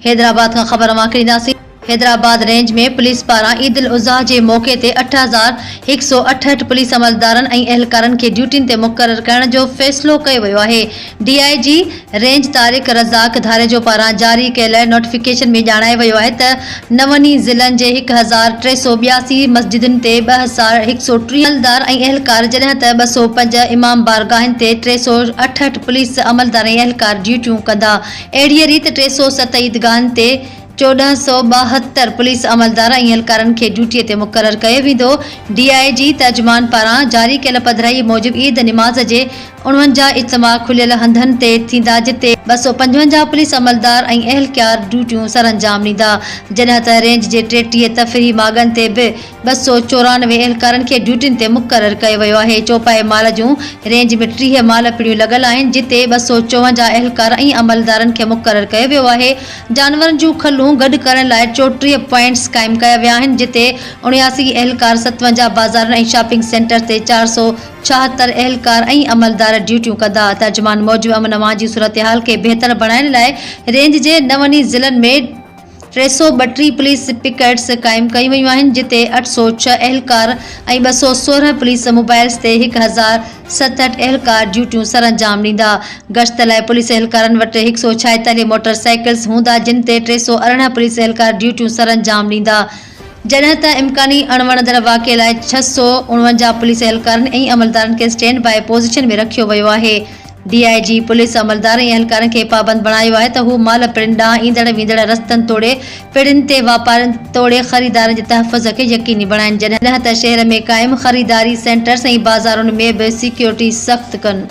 حيدرآباد کان خبر اوهان کي ڏينداسين. حيدرآباد رينج ۾ پوليس پاران عيد الاضحيٰ جي موقعي تي 8168 پوليس عملدارن ۽ اهلڪارن کي ڊيوٽين تي مقرر ڪرڻ جو فيصلو ڪيو ويو آهي. D I G range Tariq Razzaq Dharejo پاران جاري ڪيل نوٽيفڪيشن ۾ ڄاڻايو ويو آهي ته نون ئي ضلعن جي 1382 مسجدن تي 2130 عملدار ۽ اهلڪار جڏهن ته 205 امام بارگاهن تي 368 پوليس عملدار ۽ اهلڪار ڊيوٽيون ڪندا. اهڙيء ريت 307 عيدگاهن تي 1472 پوليس عملدار ۽ اهلڪارن کي ڊيوٽي تي مقرر ڪيو ويندو. ڊي I جي ترجمان پاران جاري ڪيل پڌرائي موجب عيد نماز جي 49 اجتماع کليل هنڌن تي ٿيندا جتي 255 پوليس عملدار ۽ اهلڪار ڊيوٽيون سرانجام ڏيندا جڏهن ته رينج جي 33 تفريحي ماڳن تي به 294 اهلڪارن کي ڊيوٽين تي مقرر ڪيو ويو آهي، چوپائي مال جون رينج ۾ 30 مال پڙيون لڳل آهن، جتي 254 اهلڪار ۽ عملدارن کي مقرر ڪيو ويو آهي، جانورن جون کلون گڏ ڪرڻ لاء 34 پوائنٽس قائم ڪيا ويا آهن، جتي 79 اهلڪار 57 بازارن ۽ شاپنگ سينٽرز تي 476 اهلڪار ۽ عملدار ڊيوٽيون ڪندا، ترجمان موجب امن امان جي صورتحال کي بهتر بڻائڻ لاء رينج جي نون ئي ضلعن ۾. 332 پوليس پڪيٽس قائم ڪيون ويون آهن جتي 806 اهلڪار ۽ 216 پوليس موبائلز تي 1067 اهلڪار ڊيوٽيون سرانجام ڏيندا. گشت لاء پوليس اهلڪارن وٽ 146 موٽر سائيڪلز هوندا جن تي 318 پوليس اهلڪار ڊيوٽيون سرانجام ڏيندا. جڏهن ته امڪاني اڻوڻندڙ واقعي لاء 649 پوليس اهلڪارن ۽ عملدارن کي اسٽينڊ باء پوزيشن ۾ رکيو ويو آهي. ڊي I جي پوليس عملدار ۽ اهلڪارن کي پابند بڻايو آهي ته هو مال پڙين ڏانهن ايندڙ ويندڙ رستن توڙي پڙين تي واپارين توڙي خريدارن جي تحفظ کي يقيني بڻائين جڏهن ته شهر ۾ قائم خريداري سينٽرز ۽ بازارن ۾ به سيڪيورٽي سخت ڪن.